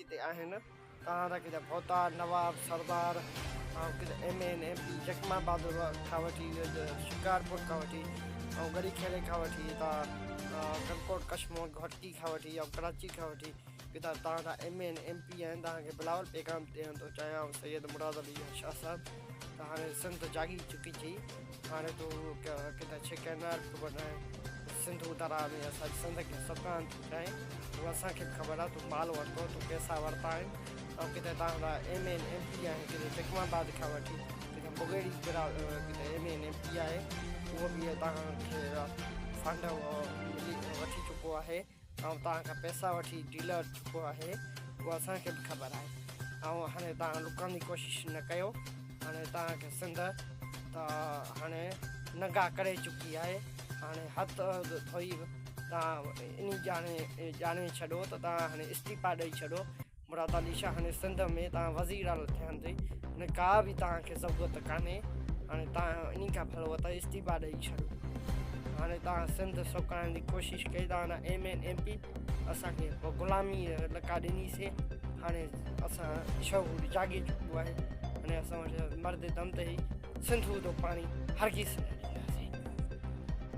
ڪٿي آهن توهان جا ڪٿي ڀوتار نواب سردار ۽ ڪٿي M N M P Jacobabad کان وٺي شڪارپور کان وٺي ۽ ڳڙهي خيري کان وٺي هتان ڪنڪوٽ ڪشمور گهوٽڪي کان وٺي ۽ ڪراچي کان وٺي ڪٿان توهان جا ايم اين ايم پي آهن توهان کي بلاول پيغام ڏيڻ ٿو چاهيان سيد مراد علي شاهه صاحب ته هاڻي سنڌ جاڳي چڪي ٿي هاڻي تو ڪٿي ڇهه ڪئنال پيو بنائين سنڌو درياء ۾ اسان جي سنڌ کي ستائڻ ٿو چاهين اهو اسان کي به خبر آهي تو مال ورتو تو پئسا ورتا آهن ۽ ڪٿي توهان جا ايم اين ايم پي آهن ڪٿي جيڪب آباد کان وٺي ڪٿي مغيري ڪٿي ايم اين ايم پي آهي اهو به توهان کي فنڊ ملي وٺي چڪو آهي ۽ توهان کان پئسا وٺي ڊيلر چڪو آهي اها اسان کي به خبر آهي ۽ هاڻي توهان لڪڻ جي ڪوشش نه ڪيو هاڻي توهان کي سنڌ ته هاڻي ننگا ڪري چڪي آهي هاڻي هٿ ڌوئي توهان انهي ڄاڻي ڄاڻي ڇڏو ته توهان هاڻي استعيفا ڏئي ڇڏو مراد علي شاهه هاڻي سنڌ ۾ توهان وزير اعليٰ ٿيڻ جي هاڻي ڪا به توهان کي ضرورت ڪانهي هاڻي توهان انهي کان ڀلو ته استعيفا ڏئي ڇڏو هاڻي توهان سنڌ سڪائڻ جي ڪوشش ڪئي توهان ايم اين ايم پي اسان کي غلامي لڪا ڏني سي هاڻي اسان شعور جاڳي چڪو آهي هاڻي اسان وٽ مرد دم ته هي سنڌو جو پاڻي هرگز نه.